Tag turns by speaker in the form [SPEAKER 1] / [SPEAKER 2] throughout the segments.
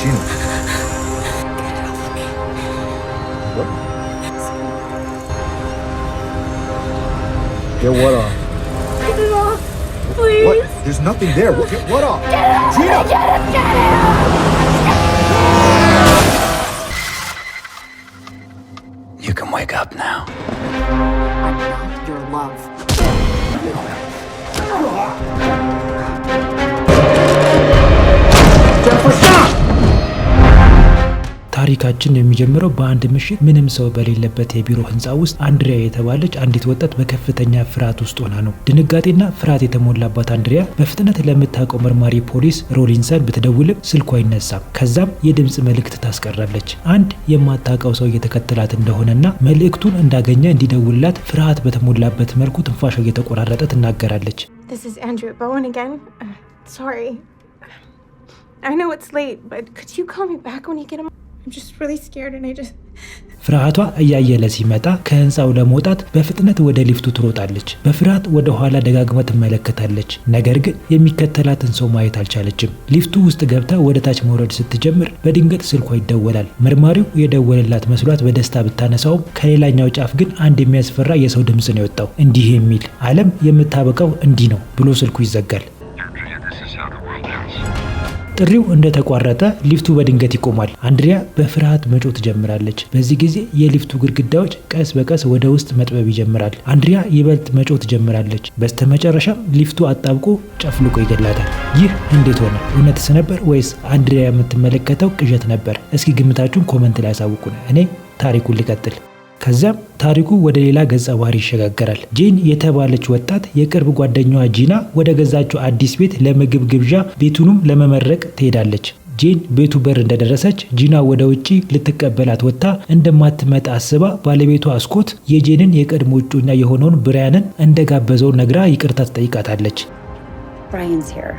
[SPEAKER 1] Gina.
[SPEAKER 2] Get it off of me.
[SPEAKER 1] What? Get what off?
[SPEAKER 2] Get it off. Please.
[SPEAKER 1] What? There's nothing there. What, get what off? Gina!
[SPEAKER 2] Get it, get it off.
[SPEAKER 3] You can wake up now.
[SPEAKER 2] I'm not your love.
[SPEAKER 1] Jennifer, stop!
[SPEAKER 4] ታሪካችን የሚጀምረው በአንድ ምሽት ምንም ሰው በሌለበት የቢሮ ህንፃ ውስጥ አንድሪያ የተባለች አንዲት ወጣት በከፍተኛ ፍርሃት ውስጥ ሆና ነው። ድንጋጤና ፍርሃት የተሞላባት አንድሪያ በፍጥነት ለምታውቀው መርማሪ ፖሊስ ሮሊንሰን ብትደውልም ስልኩ አይነሳም። ከዛም የድምፅ መልእክት ታስቀራለች። አንድ የማታውቀው ሰው እየተከተላት እንደሆነና መልእክቱን እንዳገኘ እንዲደውልላት ፍርሃት በተሞላበት መልኩ ትንፋሿ እየተቆራረጠ ትናገራለች።
[SPEAKER 5] This is Andrea Bowen again. Sorry. I know it's late, but could you call me back when you get a? I'm just really scared and I just.
[SPEAKER 4] ፍርሃቷ እያየለ ሲመጣ ከህንፃው ለመውጣት በፍጥነት ወደ ሊፍቱ ትሮጣለች። በፍርሃት ወደ ኋላ ደጋግማ ትመለከታለች። ነገር ግን የሚከተላትን ሰው ማየት አልቻለችም። ሊፍቱ ውስጥ ገብታ ወደ ታች መውረድ ስትጀምር በድንገት ስልኳ ይደወላል። መርማሪው የደወለላት መስሏት በደስታ ብታነሳውም ከሌላኛው ጫፍ ግን አንድ የሚያስፈራ የሰው ድምፅ ነው የወጣው፣ እንዲህ የሚል፣ "ዓለም የምታበቃው እንዲህ ነው" ብሎ ስልኩ ይዘጋል።
[SPEAKER 6] Andrea, this is how the world ends.
[SPEAKER 4] ጥሪው እንደተቋረጠ ሊፍቱ በድንገት ይቆማል። አንድሪያ በፍርሃት መጮህ ትጀምራለች። በዚህ ጊዜ የሊፍቱ ግድግዳዎች ቀስ በቀስ ወደ ውስጥ መጥበብ ይጀምራል። አንድሪያ ይበልጥ መጮህ ትጀምራለች። በስተመጨረሻም ሊፍቱ አጣብቆ ጨፍልቆ ይገላታል። ይህ እንዴት ሆነ? እውነትስ ነበር ወይስ አንድሪያ የምትመለከተው ቅዠት ነበር? እስኪ ግምታችሁን comment ላይ ያሳውቁን። እኔ ታሪኩን ልቀጥል። ከዚያም ታሪኩ ወደ ሌላ ገጸ ባህሪ ይሸጋገራል። ጄን የተባለች ወጣት የቅርብ ጓደኛዋ ጂና ወደ ገዛችው አዲስ ቤት ለምግብ ግብዣ ቤቱንም ለመመረቅ ትሄዳለች። ጄን ቤቱ በር እንደደረሰች ጂና ወደ ውጪ ልትቀበላት ወጥታ እንደማትመጣ አስባ ባለቤቷ ስኮት የጄንን የቀድሞ እጮኛ የሆነውን ብሪያንን እንደጋበዘው ነግራ ይቅርታ ትጠይቃታለች።
[SPEAKER 7] Brian's here.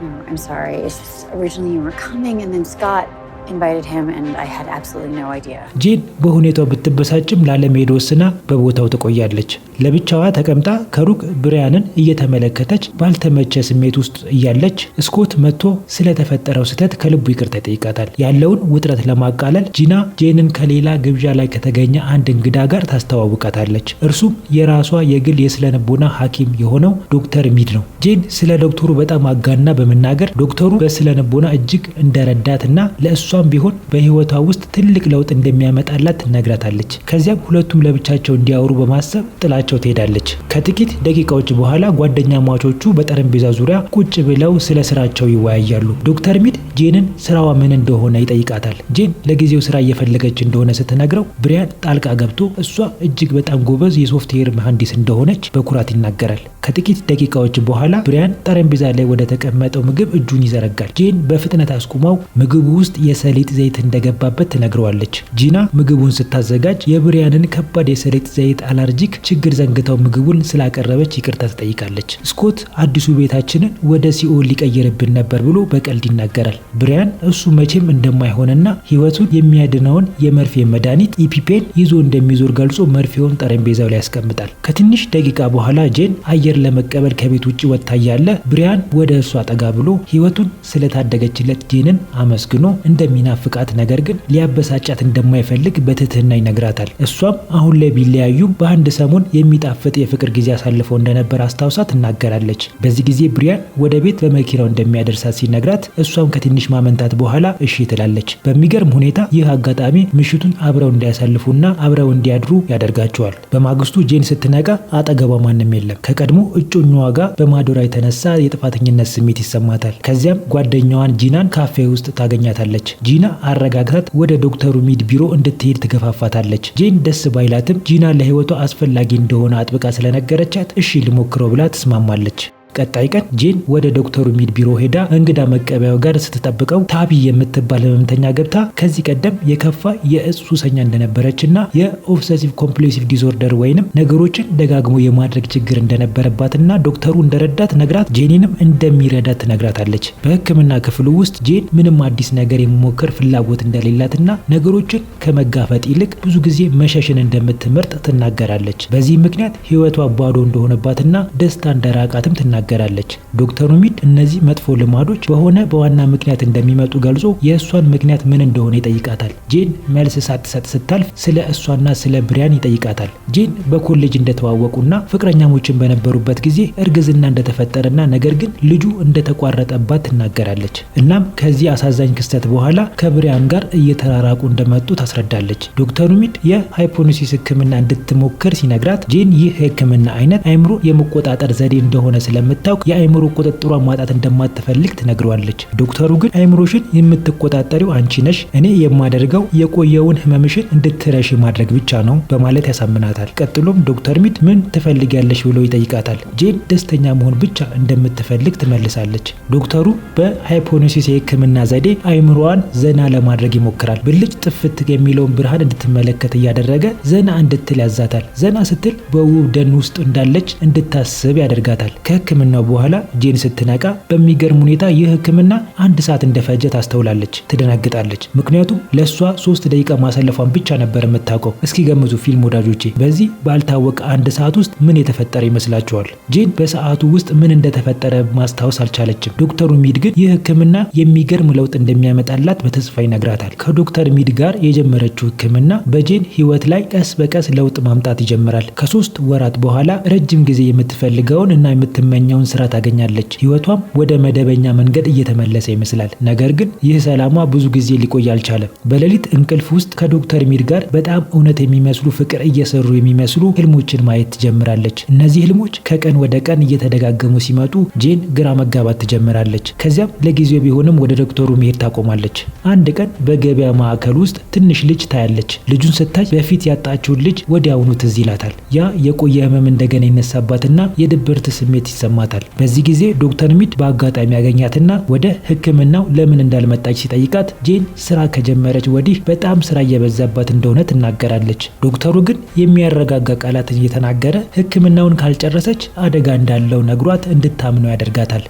[SPEAKER 7] No, I'm sorry. It's just originally you were coming, and then Scott invited him, and I had absolutely no idea.
[SPEAKER 4] ጄን በሁኔታው ብትበሳጭም ላለመሄድ ወስና በቦታው ትቆያለች። ለብቻዋ ተቀምጣ ከሩቅ ብሪያንን እየተመለከተች ባልተመቸ ስሜት ውስጥ እያለች ስኮት መጥቶ ስለተፈጠረው ስህተት ከልቡ ይቅርታ ይጠይቃታል። ያለውን ውጥረት ለማቃለል ጂና ጄንን ከሌላ ግብዣ ላይ ከተገኘ አንድ እንግዳ ጋር ታስተዋውቃታለች። እርሱም የራሷ የግል የስነ ልቦና ሐኪም የሆነው ዶክተር ሚድ ነው። ጄን ስለ ዶክተሩ በጣም አጋና በመናገር ዶክተሩ በስነ ልቦና እጅግ እንደረዳትና ለእሷም ቢሆን በህይወቷ ውስጥ ትልቅ ለውጥ እንደሚያመጣላት ትነግራታለች። ከዚያም ሁለቱም ለብቻቸው እንዲያወሩ በማሰብ ጥላቸው ትሄዳለች። ከጥቂት ደቂቃዎች በኋላ ጓደኛማቾቹ በጠረጴዛ ዙሪያ ቁጭ ብለው ስለ ስራቸው ይወያያሉ። ዶክተር ሚድ ጄንን ስራዋ ምን እንደሆነ ይጠይቃታል። ጄን ለጊዜው ስራ እየፈለገች እንደሆነ ስትነግረው ብሪያን ጣልቃ ገብቶ እሷ እጅግ በጣም ጎበዝ የሶፍትዌር መሐንዲስ እንደሆነች በኩራት ይናገራል። ከጥቂት ደቂቃዎች በኋላ ብሪያን ጠረጴዛ ላይ ወደ ተቀመጠው ምግብ እጁን ይዘረጋል። ጄን በፍጥነት አስቁማው ምግቡ ውስጥ የሰሊጥ ዘይት እንደገባበት ትነግረዋለች። ጂና ምግቡን ስታዘጋጅ የብሪያንን ከባድ የሰሊጥ ዘይት allergic ችግር ዘንግታው ምግቡን ስላቀረበች ይቅርታ ትጠይቃለች። ስኮት አዲሱ ቤታችንን ወደ ሲኦል ሊቀይርብን ነበር ብሎ በቀልድ ይናገራል። ብሪያን እሱ መቼም እንደማይሆንና ሕይወቱን የሚያድነውን የመርፌ መድኃኒት EpiPen ይዞ እንደሚዞር ገልጾ መርፌውን ጠረጴዛው ላይ ያስቀምጣል። ከትንሽ ደቂቃ በኋላ ጄን አየር ለመቀበል ከቤት ውጭ ወጥታ እያለ ብሪያን ወደ እሷ ጠጋ ብሎ ሕይወቱን ስለታደገችለት ጄንን አመስግኖ እንደሚናፍቃት ነገር ግን ሊያበሳጫት እንደማይፈልግ በትህትና ይነግራታል። እሷም አሁን ላይ ቢለያዩም በአንድ ሰሞን የሚጣፍጥ የፍቅር ጊዜ አሳልፈው እንደነበር አስታውሳ ትናገራለች። በዚህ ጊዜ ብሪያን ወደ ቤት በመኪናው እንደሚያደርሳት ሲነግራት እሷም ከትንሽ ማመንታት በኋላ እሺ ትላለች። በሚገርም ሁኔታ ይህ አጋጣሚ ምሽቱን አብረው እንዲያሳልፉና አብረው እንዲያድሩ ያደርጋቸዋል። በማግስቱ ጄን ስትነቃ አጠገቧ ማንም የለም። ከቀድሞ እጮኛዋ ጋር በማደሯ የተነሳ የጥፋተኝነት ስሜት ይሰማታል። ከዚያም ጓደኛዋን ጂናን ካፌ ውስጥ ታገኛታለች። ጂና አረጋግታት ወደ ዶክተሩ ሚድ ቢሮ እንድትሄድ ትገፋፋታለች። ጄን ደስ ባይላትም ጂና ለሕይወቷ አስፈላጊ እንደሆነ አጥብቃ ስለነገረቻት እሺ ልሞክረው ብላ ትስማማለች። ቀጣይ ቀን ጄን ወደ ዶክተሩ ሚድ ቢሮ ሄዳ እንግዳ መቀበያው ጋር ስትጠብቀው ታቢ የምትባል ህመምተኛ ገብታ ከዚህ ቀደም የከፋ የእጽ ሱሰኛ እንደነበረችና የ obsessive compulsive disorder ወይንም ነገሮችን ደጋግሞ የማድረግ ችግር እንደነበረባትና ዶክተሩ እንደረዳት ነግራት ጄኒንም እንደሚረዳት ትነግራታለች። በሕክምና ክፍሉ ውስጥ ጄን ምንም አዲስ ነገር የመሞከር ፍላጎት እንደሌላትና ነገሮችን ከመጋፈጥ ይልቅ ብዙ ጊዜ መሸሽን እንደምትመርጥ ትናገራለች። በዚህ ምክንያት ህይወቷ ባዶ እንደሆነባትና ደስታ እንደራቃትም ትናገራለች። ትናገራለች። ዶክተሩ ሚድ እነዚህ መጥፎ ልማዶች በሆነ በዋና ምክንያት እንደሚመጡ ገልጾ የእሷን ምክንያት ምን እንደሆነ ይጠይቃታል። ጄን መልስ ሳትሰጥ ስታልፍ ስለ እሷና ስለ ብሪያን ይጠይቃታል። ጄን በኮሌጅ እንደተዋወቁና ፍቅረኛሞችን በነበሩበት ጊዜ እርግዝና እንደተፈጠረና ነገር ግን ልጁ እንደተቋረጠባት ትናገራለች። እናም ከዚህ አሳዛኝ ክስተት በኋላ ከብሪያን ጋር እየተራራቁ እንደመጡ ታስረዳለች። ዶክተሩ ሚድ የ hypnosis ሕክምና እንድትሞክር ሲነግራት ጄን ይህ የሕክምና አይነት አይምሮ የመቆጣጠር ዘዴ እንደሆነ ስለምታውቅ የአይምሮ ቁጥጥሯን ማጣት እንደማትፈልግ ትነግረዋለች። ዶክተሩ ግን አይምሮሽን የምትቆጣጠሪው አንቺ ነሽ፣ እኔ የማደርገው የቆየውን ህመምሽን እንድትረሺ ማድረግ ብቻ ነው በማለት ያሳምናታል። ቀጥሎም ዶክተር ሚድ ምን ትፈልጊያለሽ ብሎ ይጠይቃታል። ጄን ደስተኛ መሆን ብቻ እንደምትፈልግ ትመልሳለች። ዶክተሩ በ hypnosis የህክምና ዘዴ አይምሮዋን ዘና ለማድረግ ይሞክራል። ብልጭ ጥፍት የሚለውን ብርሃን እንድትመለከት እያደረገ ዘና እንድትል ያዛታል። ዘና ስትል በውብ ደን ውስጥ እንዳለች እንድታስብ ያደርጋታል። ከህክምናው በኋላ ጄን ስትነቃ በሚገርም ሁኔታ ይህ ህክምና 1 ሰዓት እንደፈጀ ታስተውላለች። ትደነግጣለች። ምክንያቱም ለእሷ 3 ደቂቃ ማሳለፏን ብቻ ነበር የምታውቀው። እስኪ ገምቱ ፊልም ወዳጆቼ፣ በዚህ ባልታወቀ 1 ሰዓት ውስጥ ምን የተፈጠረ ይመስላችኋል? ጄን በሰዓቱ ውስጥ ምን እንደተፈጠረ ማስታወስ አልቻለችም። ዶክተሩ ሚድ ግን ይህ ህክምና የሚገርም ለውጥ እንደሚያመጣላት በተስፋ ይነግራታል። ከዶክተር ሚድ ጋር የጀመረችው ህክምና በጄን ህይወት ላይ ቀስ በቀስ ለውጥ ማምጣት ይጀምራል። ከ3 ወራት በኋላ ረጅም ጊዜ የምትፈልገውን እና የምትመኘውን ስራ ታገኛለች። ህይወቷም ወደ መደበኛ መንገድ እየተመለሰ ይመስላል። ነገር ግን ይህ ሰላሟ ብዙ ጊዜ ሊቆይ አልቻለም። በሌሊት እንቅልፍ ውስጥ ከዶክተር ሚድ ጋር በጣም እውነት የሚመስሉ ፍቅር እየሰሩ የሚመስሉ ህልሞችን ማየት ትጀምራለች። እነዚህ ህልሞች ከቀን ወደ ቀን እየተደጋገሙ ሲመጡ ጄን ግራ መጋባት ትጀምራለች። ከዚያም ለጊዜው ቢሆንም ወደ ዶክተሩ መሄድ ታቆማለች። አንድ ቀን በገበያ ማዕከል ውስጥ ትንሽ ልጅ ታያለች። ልጁን ስታይ በፊት ያጣችውን ልጅ ወዲያውኑ ትዝ ይላታል። ያ የቆየ ህመም እንደገና ይነሳባትና የድብርት ስሜት ይሰማታል። በዚህ ጊዜ ዶክተር ሚድ በአጋጣሚ ያገኛትና ወደ ህክምናው ለምን እንዳልመጣች ሲጠይቃት ጄን ስራ ከጀመረች ወዲህ በጣም ስራ እየበዛባት እንደሆነ ትናገራለች። ዶክተሩ ግን የሚያረጋጋ ቃላትን እየተናገረ ህክምናውን ካልጨረሰች አደጋ እንዳለው ነግሯት እንድታምነው ያደርጋታል።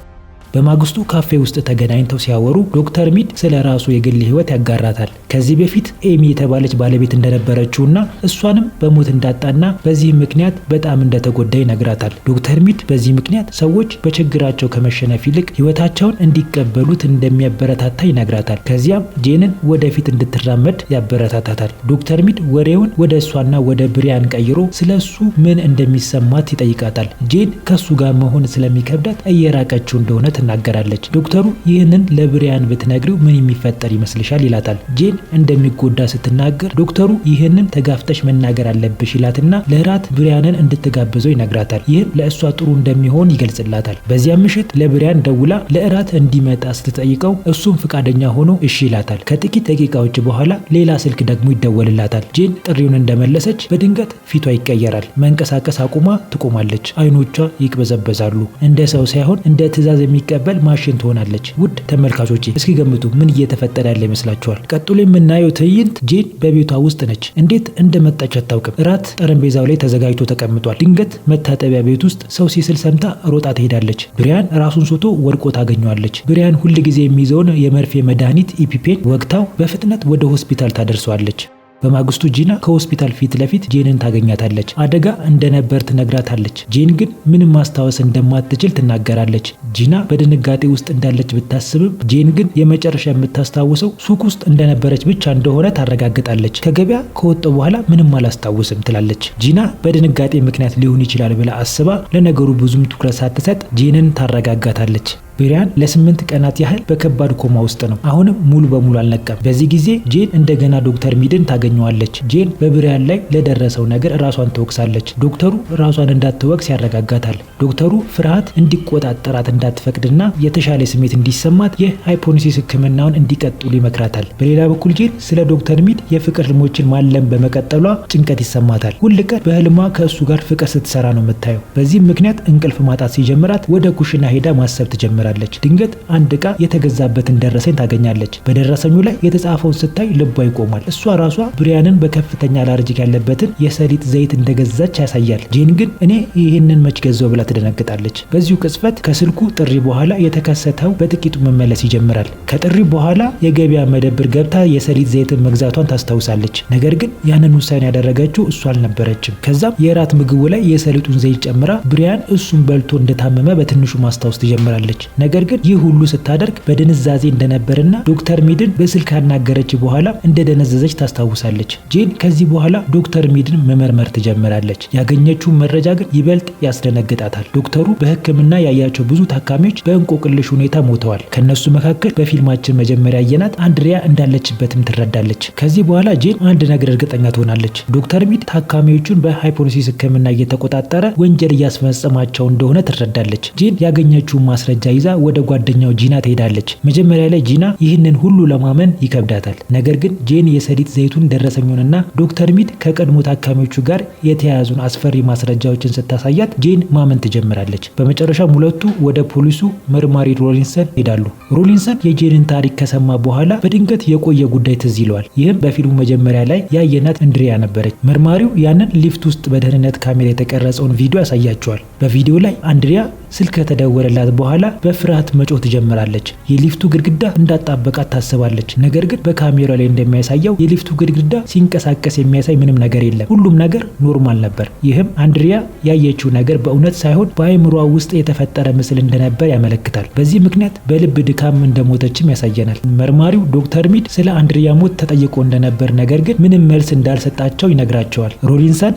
[SPEAKER 4] በማግስቱ ካፌ ውስጥ ተገናኝተው ሲያወሩ ዶክተር ሚድ ስለ ራሱ የግል ህይወት ያጋራታል። ከዚህ በፊት ኤሚ የተባለች ባለቤት እንደነበረችውና እሷንም በሞት እንዳጣና በዚህ ምክንያት በጣም እንደተጎዳ ይነግራታል። ዶክተር ሚድ በዚህ ምክንያት ሰዎች በችግራቸው ከመሸነፍ ይልቅ ህይወታቸውን እንዲቀበሉት እንደሚያበረታታ ይነግራታል። ከዚያም ጄንን ወደፊት እንድትራመድ ያበረታታታል። ዶክተር ሚድ ወሬውን ወደ እሷና ወደ ብሪያን ቀይሮ ስለ እሱ ምን እንደሚሰማት ይጠይቃታል። ጄን ከሱ ጋር መሆን ስለሚከብዳት እየራቀችው እንደሆነ ትናገራለች። ዶክተሩ ይህንን ለብሪያን ብትነግሪው ምን የሚፈጠር ይመስልሻል ይላታል። ጄን እንደሚጎዳ ስትናገር ዶክተሩ ይህንን ተጋፍተሽ መናገር አለብሽ ይላትና ለራት ብሪያንን እንድትጋብዘው ይነግራታል። ይህም ለእሷ ጥሩ እንደሚሆን ይገልጽላታል። በዚያም ምሽት ለብሪያን ደውላ ለእራት እንዲመጣ ስትጠይቀው እሱም ፈቃደኛ ሆኖ እሺ ይላታል። ከጥቂት ደቂቃዎች በኋላ ሌላ ስልክ ደግሞ ይደወልላታል። ጄን ጥሪውን እንደመለሰች በድንገት ፊቷ ይቀየራል። መንቀሳቀስ አቁማ ትቆማለች። አይኖቿ ይቅበዘበዛሉ። እንደ ሰው ሳይሆን እንደ ትዕዛዝ የሚቀበል ማሽን ትሆናለች። ውድ ተመልካቾቼ እስኪ ገምቱ ምን እየተፈጠረ ያለ ይመስላችኋል? ቀጥሎ የምናየው ትዕይንት ጄን በቤቷ ውስጥ ነች። እንዴት እንደመጣች አታውቅም። እራት ጠረጴዛው ላይ ተዘጋጅቶ ተቀምጧል። ድንገት መታጠቢያ ቤት ውስጥ ሰው ሲስል ሰምታ ሮጣ ትሄዳለች። ብሪያን ራሱን ስቶ ወድቆ ታገኘዋለች። ብሪያን ሁል ጊዜ የሚይዘውን የመርፌ መድኃኒት EpiPen ወግታው በፍጥነት ወደ ሆስፒታል ታደርሰዋለች። በማግስቱ ጂና ከሆስፒታል ፊት ለፊት ጄንን ታገኛታለች። አደጋ እንደነበር ትነግራታለች። ጄን ግን ምንም ማስታወስ እንደማትችል ትናገራለች። ጂና በድንጋጤ ውስጥ እንዳለች ብታስብም ጄን ግን የመጨረሻ የምታስታውሰው ሱቅ ውስጥ እንደነበረች ብቻ እንደሆነ ታረጋግጣለች። ከገበያ ከወጣሁ በኋላ ምንም አላስታውስም ትላለች። ጂና በድንጋጤ ምክንያት ሊሆን ይችላል ብላ አስባ ለነገሩ ብዙም ትኩረት ሳትሰጥ ጄንን ታረጋጋታለች። ብሪያን ለ8 ቀናት ያህል በከባድ ኮማ ውስጥ ነው። አሁንም ሙሉ በሙሉ አልነቃም። በዚህ ጊዜ ጄን እንደገና ዶክተር ሚድን ታገኘዋለች። ጄን በብሪያን ላይ ለደረሰው ነገር ራሷን ትወቅሳለች። ዶክተሩ ራሷን እንዳትወቅስ ያረጋጋታል። ዶክተሩ ፍርሃት እንዲቆጣጠራት እንዳትፈቅድና የተሻለ ስሜት እንዲሰማት የ hypnosis ሕክምናውን እንዲቀጥሉ ይመክራታል። በሌላ በኩል ጄን ስለ ዶክተር ሚድ የፍቅር ህልሞችን ማለም በመቀጠሏ ጭንቀት ይሰማታል። ሁል ቀን በህልሟ ከእሱ ጋር ፍቅር ስትሰራ ነው የምታየው። በዚህም ምክንያት እንቅልፍ ማጣት ሲጀምራት ወደ ኩሽና ሄዳ ማሰብ ትጀምራለች። ትጀምራለች። ድንገት አንድ ዕቃ የተገዛበትን ደረሰኝ ታገኛለች። በደረሰኙ ላይ የተጻፈውን ስታይ ልቧ ይቆማል። እሷ ራሷ ብሪያንን በከፍተኛ allergic ያለበትን የሰሊጥ ዘይት እንደገዛች ያሳያል። ጄን ግን እኔ ይህንን መች ገዛው ብላ ትደነግጣለች። በዚሁ ቅጽበት ከስልኩ ጥሪ በኋላ የተከሰተው በጥቂቱ መመለስ ይጀምራል። ከጥሪ በኋላ የገበያ መደብር ገብታ የሰሊጥ ዘይትን መግዛቷን ታስታውሳለች። ነገር ግን ያንን ውሳኔ ያደረገችው እሷ አልነበረችም። ከዛም የራት ምግቡ ላይ የሰሊጡን ዘይት ጨምራ ብሪያን እሱን በልቶ እንደታመመ በትንሹ ማስታወስ ትጀምራለች። ነገር ግን ይህ ሁሉ ስታደርግ በድንዛዜ እንደነበርና ዶክተር ሚድን በስልክ ካናገረች በኋላ እንደደነዘዘች ታስታውሳለች። ጄን ከዚህ በኋላ ዶክተር ሚድን መመርመር ትጀምራለች። ያገኘችው መረጃ ግን ይበልጥ ያስደነግጣታል። ዶክተሩ በሕክምና ያያቸው ብዙ ታካሚዎች በእንቆቅልሽ ሁኔታ ሞተዋል። ከነሱ መካከል በፊልማችን መጀመሪያ ያየናት አንድሪያ እንዳለችበትም ትረዳለች። ከዚህ በኋላ ጄን አንድ ነገር እርግጠኛ ትሆናለች። ዶክተር ሚድ ታካሚዎቹን በ hypnosis ሕክምና እየተቆጣጠረ ወንጀል እያስፈጸማቸው እንደሆነ ትረዳለች። ጄን ያገኘችውን ማስረጃ ይዛ ወደ ጓደኛው ጂና ትሄዳለች። መጀመሪያ ላይ ጂና ይህንን ሁሉ ለማመን ይከብዳታል። ነገር ግን ጄን የሰሊጥ ዘይቱን ደረሰኙንና ዶክተር ሚድ ከቀድሞ ታካሚዎቹ ጋር የተያያዙን አስፈሪ ማስረጃዎችን ስታሳያት ጄን ማመን ትጀምራለች። በመጨረሻም ሁለቱ ወደ ፖሊሱ መርማሪ ሮሊንሰን ይሄዳሉ። ሮሊንሰን የጄንን ታሪክ ከሰማ በኋላ በድንገት የቆየ ጉዳይ ትዝ ይለዋል። ይህም በፊልሙ መጀመሪያ ላይ ያየናት አንድሪያ ነበረች። መርማሪው ያንን ሊፍት ውስጥ በደህንነት ካሜራ የተቀረጸውን ቪዲዮ ያሳያቸዋል። በቪዲዮ ላይ አንድሪያ ስልክ ከተደወለላት በኋላ በፍርሃት መጮህ ትጀምራለች። የሊፍቱ ግድግዳ እንዳጣበቃት ታስባለች። ነገር ግን በካሜራ ላይ እንደሚያሳየው የሊፍቱ ግድግዳ ሲንቀሳቀስ የሚያሳይ ምንም ነገር የለም። ሁሉም ነገር normal ነበር። ይህም አንድሪያ ያየችው ነገር በእውነት ሳይሆን በአእምሯ ውስጥ የተፈጠረ ምስል እንደነበር ያመለክታል። በዚህ ምክንያት በልብ ድካም እንደሞተችም ያሳየናል። መርማሪው ዶክተር ሚድ ስለ አንድሪያ ሞት ተጠይቆ እንደነበር ነገር ግን ምንም መልስ እንዳልሰጣቸው ይነግራቸዋል።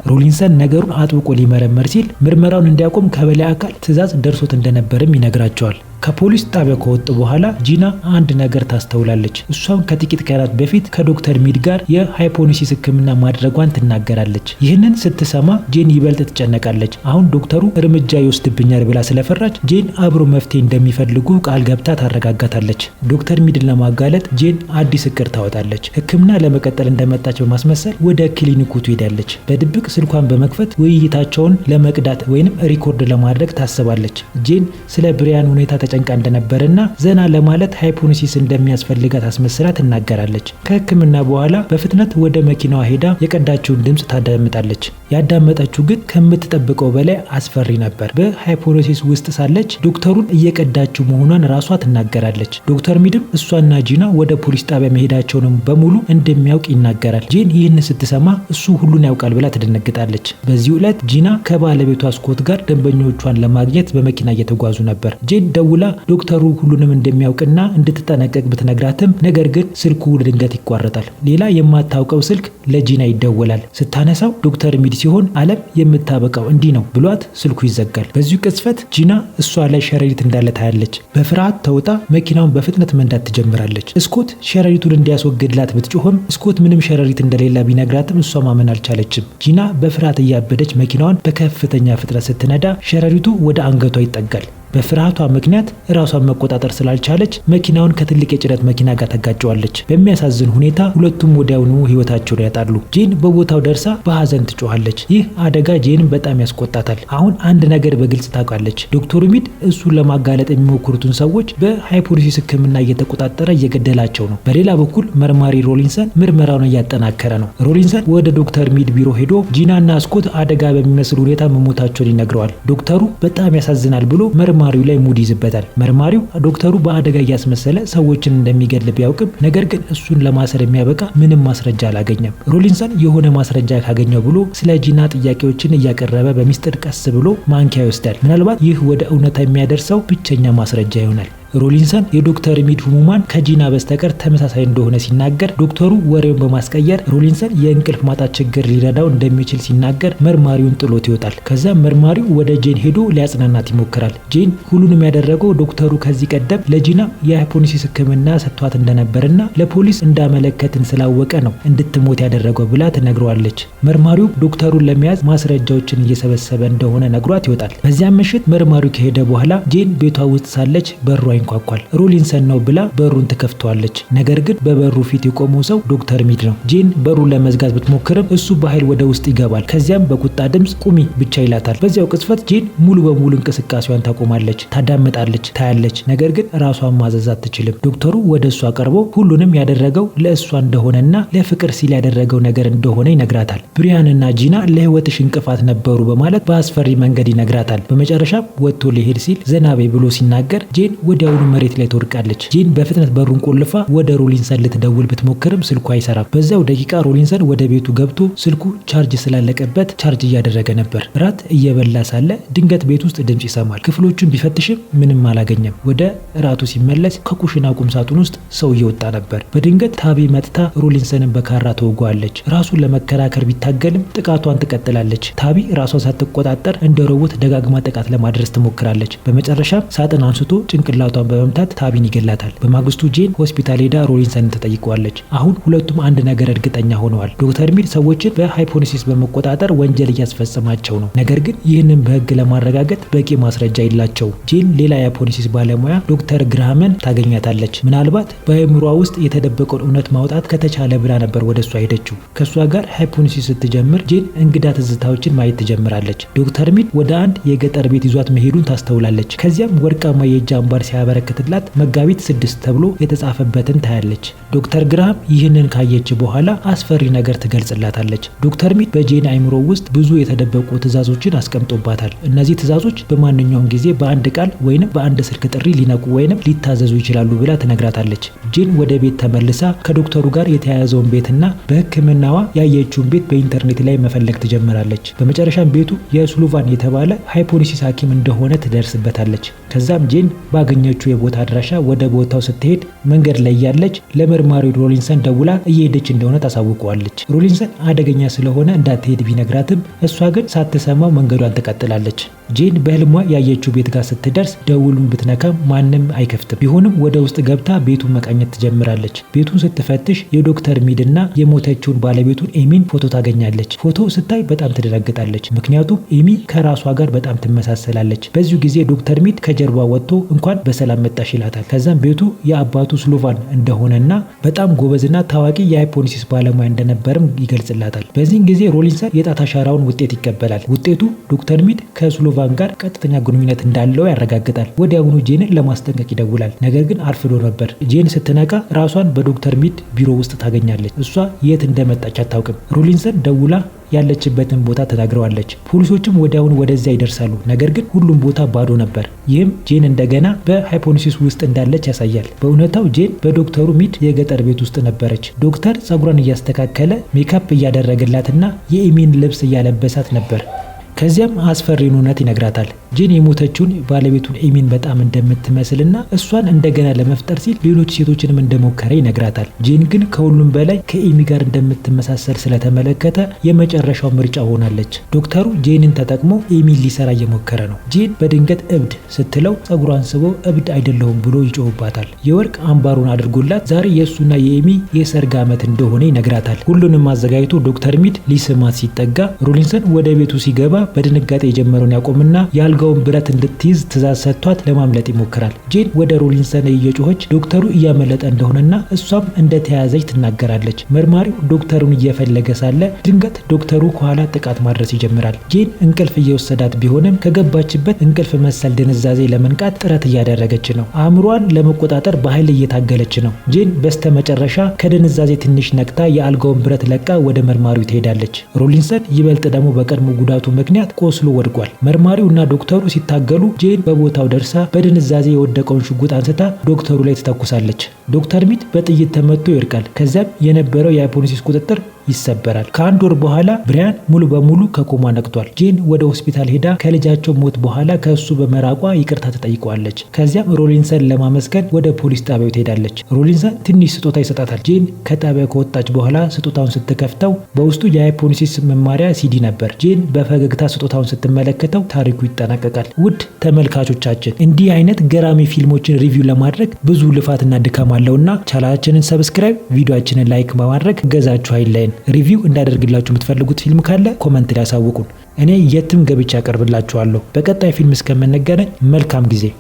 [SPEAKER 4] ሮሊንሰን ነገሩን አጥብቆ ሊመረመር ሲል ምርመራውን እንዲያቆም ከበላይ አካል ትዕዛዝ ደርሶት እንደነበርም ይነግራቸዋል። ከፖሊስ ጣቢያ ከወጡ በኋላ ጂና አንድ ነገር ታስተውላለች። እሷም ከጥቂት ቀናት በፊት ከዶክተር ሚድ ጋር የ hypnosis ሕክምና ማድረጓን ትናገራለች። ይህንን ስትሰማ ጄን ይበልጥ ትጨነቃለች። አሁን ዶክተሩ እርምጃ ይወስድብኛል ብላ ስለፈራች ጄን አብሮ መፍትሄ እንደሚፈልጉ ቃል ገብታ ታረጋጋታለች። ዶክተር ሚድን ለማጋለጥ ጄን አዲስ እቅድ ታወጣለች። ሕክምና ለመቀጠል እንደመጣች በማስመሰል ወደ ክሊኒኩ ትሄዳለች። በድብቅ ስልኳን በመክፈት ውይይታቸውን ለመቅዳት ወይንም record ለማድረግ ታስባለች። ጄን ስለ ብሪያን ሁኔታ ተጨንቃ እንደነበርና ዘና ለማለት hypnosis እንደሚያስፈልጋት አስመስላ ትናገራለች። ከህክምና በኋላ በፍጥነት ወደ መኪናዋ ሄዳ የቀዳችውን ድምፅ ታዳምጣለች። ያዳመጠችው ግን ከምትጠብቀው በላይ አስፈሪ ነበር። በ hypnosis ውስጥ ሳለች ዶክተሩን እየቀዳችው መሆኗን ራሷ ትናገራለች። ዶክተር ሚድም እሷና ጂና ወደ ፖሊስ ጣቢያ መሄዳቸውንም በሙሉ እንደሚያውቅ ይናገራል። ጄን ይህን ስትሰማ እሱ ሁሉን ያውቃል ብላ ትደነግጣለች። በዚህ ዕለት ጂና ከባለቤቷ ስኮት ጋር ደንበኞቿን ለማግኘት በመኪና እየተጓዙ ነበር። ጄን ደውላ ዶክተሩ ሁሉንም እንደሚያውቅና እንድትጠነቀቅ ብትነግራትም ነገር ግን ስልኩ ድንገት ይቋረጣል። ሌላ የማታውቀው ስልክ ለጂና ይደወላል። ስታነሳው ዶክተር ሚድ ሲሆን ዓለም የምታበቃው እንዲህ ነው ብሏት ስልኩ ይዘጋል። በዚሁ ቅጽበት ጂና እሷ ላይ ሸረሪት እንዳለ ታያለች። በፍርሃት ተውጣ መኪናውን በፍጥነት መንዳት ትጀምራለች። ስኮት ሸረሪቱን እንዲያስወግድላት ብትጮህም ስኮት ምንም ሸረሪት እንደሌለ ቢነግራትም እሷ ማመን አልቻለችም። ጂና በፍርሃት እያበደች መኪናዋን በከፍተኛ ፍጥነት ስትነዳ ሸረሪቱ ወደ አንገቷ ይጠጋል። በፍርሃቷ ምክንያት ራሷን መቆጣጠር ስላልቻለች መኪናውን ከትልቅ የጭነት መኪና ጋር ታጋጨዋለች። በሚያሳዝን ሁኔታ ሁለቱም ወዲያውኑ ሕይወታቸውን ያጣሉ። ጄን በቦታው ደርሳ በሀዘን ትጮኻለች። ይህ አደጋ ጄንን በጣም ያስቆጣታል። አሁን አንድ ነገር በግልጽ ታውቃለች። ዶክተር ሚድ እሱን ለማጋለጥ የሚሞክሩትን ሰዎች በ hypnosis ሕክምና እየተቆጣጠረ እየገደላቸው ነው። በሌላ በኩል መርማሪ ሮሊንሰን ምርመራውን እያጠናከረ ነው። ሮሊንሰን ወደ ዶክተር ሚድ ቢሮ ሄዶ ጂና እና ስኮት አደጋ በሚመስል ሁኔታ መሞታቸውን ይነግረዋል። ዶክተሩ በጣም ያሳዝናል ብሎ መርማሪው ላይ ሙድ ይዝበታል። መርማሪው ዶክተሩ በአደጋ እያስመሰለ ሰዎችን እንደሚገድል ቢያውቅም ነገር ግን እሱን ለማሰር የሚያበቃ ምንም ማስረጃ አላገኘም። ሮሊንሰን የሆነ ማስረጃ ካገኘው ብሎ ስለ ጂና ጥያቄዎችን እያቀረበ በሚስጥር ቀስ ብሎ ማንኪያ ይወስዳል። ምናልባት ይህ ወደ እውነታ የሚያደርሰው ብቸኛ ማስረጃ ይሆናል። ሮሊንሰን የዶክተር ሚድ ህሙማን ከጂና በስተቀር ተመሳሳይ እንደሆነ ሲናገር ዶክተሩ ወሬውን በማስቀየር ሮሊንሰን የእንቅልፍ ማጣት ችግር ሊረዳው እንደሚችል ሲናገር መርማሪውን ጥሎት ይወጣል። ከዛም መርማሪው ወደ ጄን ሄዶ ሊያጽናናት ይሞክራል። ጄን ሁሉንም ያደረገው ዶክተሩ ከዚህ ቀደም ለጂና የ hypnosis ሕክምና ሰጥቷት እንደነበርና ለፖሊስ እንዳመለከትን ስላወቀ ነው እንድትሞት ያደረገው ብላ ትነግረዋለች። መርማሪው ዶክተሩን ለመያዝ ማስረጃዎችን እየሰበሰበ እንደሆነ ነግሯት ይወጣል። በዚያም ምሽት መርማሪው ከሄደ በኋላ ጄን ቤቷ ውስጥ ሳለች በሯ ይንኳኳል። ሮሊንሰን ነው ብላ በሩን ትከፍተዋለች። ነገር ግን በበሩ ፊት የቆመው ሰው ዶክተር ሚድ ነው። ጄን በሩን ለመዝጋት ብትሞክርም እሱ በኃይል ወደ ውስጥ ይገባል። ከዚያም በቁጣ ድምፅ ቁሚ ብቻ ይላታል። በዚያው ቅጽበት ጄን ሙሉ በሙሉ እንቅስቃሴዋን ታቆማለች። ታዳምጣለች፣ ታያለች። ነገር ግን ራሷን ማዘዝ አትችልም። ዶክተሩ ወደ እሷ ቀርቦ ሁሉንም ያደረገው ለእሷ እንደሆነና ለፍቅር ሲል ያደረገው ነገር እንደሆነ ይነግራታል። ብሪያንና ጂና ለህይወትሽ እንቅፋት ነበሩ በማለት በአስፈሪ መንገድ ይነግራታል። በመጨረሻም ወጥቶ ሊሄድ ሲል ዘና በይ ብሎ ሲናገር ጄን ወዲያውኑ መሬት ላይ ትወድቃለች። ጄን በፍጥነት በሩን ቆልፋ ወደ ሮሊንሰን ልትደውል ብትሞክርም ስልኩ አይሰራም። በዚያው ደቂቃ ሮሊንሰን ወደ ቤቱ ገብቶ ስልኩ ቻርጅ ስላለቀበት ቻርጅ እያደረገ ነበር። ራት እየበላ ሳለ ድንገት ቤት ውስጥ ድምፅ ይሰማል። ክፍሎቹን ቢፈትሽም ምንም አላገኘም። ወደ እራቱ ሲመለስ ከኩሽና ቁም ሳጥን ውስጥ ሰው እየወጣ ነበር። በድንገት ታቢ መጥታ ሮሊንሰንን በካራ ትወጋዋለች። ራሱን ለመከላከል ቢታገልም ጥቃቷን ትቀጥላለች። ታቢ ራሷን ሳትቆጣጠር እንደ ሮቦት ደጋግማ ጥቃት ለማድረስ ትሞክራለች። በመጨረሻም ሳጥን አንስቶ ጭንቅላቷን በመምታት ታቢን ይገላታል። በማግስቱ ጄን ሆስፒታል ሄዳ ሮሊንሰንን ትጠይቀዋለች። አሁን ሁለቱም አንድ ነገር እርግጠኛ ሆነዋል። ዶክተር ሚድ ሰዎችን በ hypnosis በመቆጣጠር ወንጀል እያስፈጸማቸው ነው። ነገር ግን ይህንን በህግ ለማረጋገጥ በቂ ማስረጃ የላቸውም። ጄን ሌላ የ hypnosis ባለሙያ ዶክተር ግርሃምን ታገኛታለች። ምናልባት በአእምሯ ውስጥ የተደበቀውን እውነት ማውጣት ከተቻለ ብላ ነበር ወደ እሷ ሄደችው። ከእሷ ጋር hypnosis ስትጀምር ጄን እንግዳ ትዝታዎችን ማየት ትጀምራለች። ዶክተር ሚድ ወደ አንድ የገጠር ቤት ይዟት መሄዱን ታስተውላለች። ከዚያም ወርቃማ የእጅ አምባር ሲያበረክትላት መጋቢት 6 ተብሎ የተጻፈበትን ታያለች። ዶክተር ግርሃም ይህንን ካየች በኋላ አስፈሪ ነገር ትገልጽላታለች። ዶክተር ሚድ በጄን አይምሮ ውስጥ ብዙ የተደበቁ ትዕዛዞችን አስቀምጦባታል። እነዚህ ትዕዛዞች በማንኛውም ጊዜ በአንድ ቃል ወይንም በአንድ ስልክ ጥሪ ሊነቁ ወይንም ሊታዘዙ ይችላሉ ብላ ትነግራታለች። ጄን ወደ ቤት ተመልሳ ከዶክተሩ ጋር የተያያዘውን ቤትና በሕክምናዋ ያየችውን ቤት በኢንተርኔት ላይ መፈለግ ትጀምራለች። በመጨረሻም ቤቱ የሱሉቫን የተባለ hypnosis ሐኪም እንደሆነ ትደርስበታለች። ከዛም ጄን ባገኘችው የቦታ አድራሻ ወደ ቦታው ስትሄድ መንገድ ላይ ያለች ለመርማሪው ሮሊንሰን ደውላ እየሄደች እንደሆነ ታሳውቀዋለች። ሮሊንሰን አደገኛ ስለሆነ እንዳትሄድ ቢነግራትም እሷ ግን ሳትሰማው መንገዷን ትቀጥላለች። ጄን በህልሟ ያየችው ቤት ጋር ስትደርስ ደውሉን ብትነካም ማንም አይከፍትም። ቢሆንም ወደ ውስጥ ገብታ ቤቱን መቃኘት ትጀምራለች። ቤቱን ስትፈትሽ የዶክተር ሚድና የሞተችውን ባለቤቱን ኤሚን ፎቶ ታገኛለች። ፎቶ ስታይ በጣም ትደነግጣለች። ምክንያቱም ኤሚ ከራሷ ጋር በጣም ትመሳሰላለች። በዚሁ ጊዜ ዶክተር ሚድ ከጀርባ ወጥቶ እንኳን በሰላም መጣሽ ይላታል። ከዛም ቤቱ የአባቱ ስሎቫን እንደሆነና በጣም ጎበዝና ታዋቂ የ hypnosis ባለሙያ እንደነበርም ይገልጽላታል። በዚህን ጊዜ ሮሊንሰን የጣት አሻራውን ውጤት ይቀበላል። ውጤቱ ዶክተር ሚድ ከስሎቫን ጋር ቀጥተኛ ግንኙነት እንዳለው ያረጋግጣል። ወዲያውኑ ጄንን ለማስጠንቀቅ ይደውላል። ነገር ግን አርፍዶ ነበር። ጄን ስትነቃ ራሷን በዶክተር ሚድ ቢሮ ውስጥ ታገኛለች። እሷ የት እንደመጣች አታውቅም። ሮሊንሰን ደውላ ያለችበትን ቦታ ተናግረዋለች። ፖሊሶችም ወዲያውኑ ወደዚያ ይደርሳሉ። ነገር ግን ሁሉም ቦታ ባዶ ነበር። ይህም ጄን እንደገና በ hypnosis ውስጥ እንዳለች ያሳያል። በእውነታው ጄን በዶክተሩ ሚድ የገጠር ቤት ውስጥ ነበረች። ዶክተር ጸጉሯን እያስተካከለ ሜካፕ እያደረገላትና የኤሚን ልብስ እያለበሳት ነበር። ከዚያም አስፈሪውን እውነት ይነግራታል። ጄን የሞተችውን ባለቤቱን ኤሚን በጣም እንደምትመስልና እሷን እንደገና ለመፍጠር ሲል ሌሎች ሴቶችንም እንደሞከረ ይነግራታል። ጄን ግን ከሁሉም በላይ ከኤሚ ጋር እንደምትመሳሰል ስለተመለከተ የመጨረሻው ምርጫ ሆናለች። ዶክተሩ ጄንን ተጠቅሞ ኤሚን ሊሰራ እየሞከረ ነው። ጄን በድንገት እብድ ስትለው ጸጉሯን ስቦ እብድ አይደለሁም ብሎ ይጮህባታል። የወርቅ አምባሩን አድርጎላት ዛሬ የእሱና የኤሚ የሰርግ ዓመት እንደሆነ ይነግራታል። ሁሉንም አዘጋጅቶ ዶክተር ሚድ ሊስማት ሲጠጋ ሮሊንሰን ወደ ቤቱ ሲገባ በድንጋጤ የጀመረውን ያቆምና የአልጋውን ብረት እንድትይዝ ትዕዛዝ ሰጥቷት ለማምለጥ ይሞክራል። ጄን ወደ ሮሊንሰን እየጮኸች ዶክተሩ እያመለጠ እንደሆነና እሷም እንደተያዘች ትናገራለች። መርማሪው ዶክተሩን እየፈለገ ሳለ ድንገት ዶክተሩ ከኋላ ጥቃት ማድረስ ይጀምራል። ጄን እንቅልፍ እየወሰዳት ቢሆንም ከገባችበት እንቅልፍ መሰል ድንዛዜ ለመንቃት ጥረት እያደረገች ነው። አእምሯን ለመቆጣጠር በኃይል እየታገለች ነው። ጄን በስተመጨረሻ ከድንዛዜ ትንሽ ነቅታ የአልጋውን ብረት ለቃ ወደ መርማሪው ትሄዳለች። ሮሊንሰን ይበልጥ ደግሞ በቀድሞ ጉዳቱ ምክንያት ቆስሎ ወድቋል። መርማሪው እና ዶክተሩ ሲታገሉ ጄን በቦታው ደርሳ በድንዛዜ የወደቀውን ሽጉጥ አንስታ ዶክተሩ ላይ ትተኩሳለች። ዶክተር ሚድ በጥይት ተመቶ ይወድቃል። ከዚያም የነበረው የ hypnosis ቁጥጥር ይሰበራል። ከአንድ ወር በኋላ ብሪያን ሙሉ በሙሉ ከኮማ ነቅቷል። ጄን ወደ ሆስፒታል ሄዳ ከልጃቸው ሞት በኋላ ከእሱ በመራቋ ይቅርታ ትጠይቀዋለች። ከዚያም ሮሊንሰን ለማመስገን ወደ ፖሊስ ጣቢያው ትሄዳለች። ሮሊንሰን ትንሽ ስጦታ ይሰጣታል። ጄን ከጣቢያው ከወጣች በኋላ ስጦታውን ስትከፍተው በውስጡ የ hypnosis መማሪያ ሲዲ ነበር። ጄን በፈገግታ ስጦታውን ስትመለከተው ታሪኩ ይጠናቀቃል። ውድ ተመልካቾቻችን እንዲህ አይነት ገራሚ ፊልሞችን review ለማድረግ ብዙ ልፋትና ድካም አለውና ቻናላችንን subscribe፣ ቪዲዮአችንን like በማድረግ እገዛችሁ አይለየን። Review እንዳደርግላችሁ የምትፈልጉት ፊልም ካለ comment ላይ ያሳውቁን። እኔ የትም ገብቼ አቀርብላችኋለሁ። በቀጣይ ፊልም እስከምንገናኝ መልካም ጊዜ።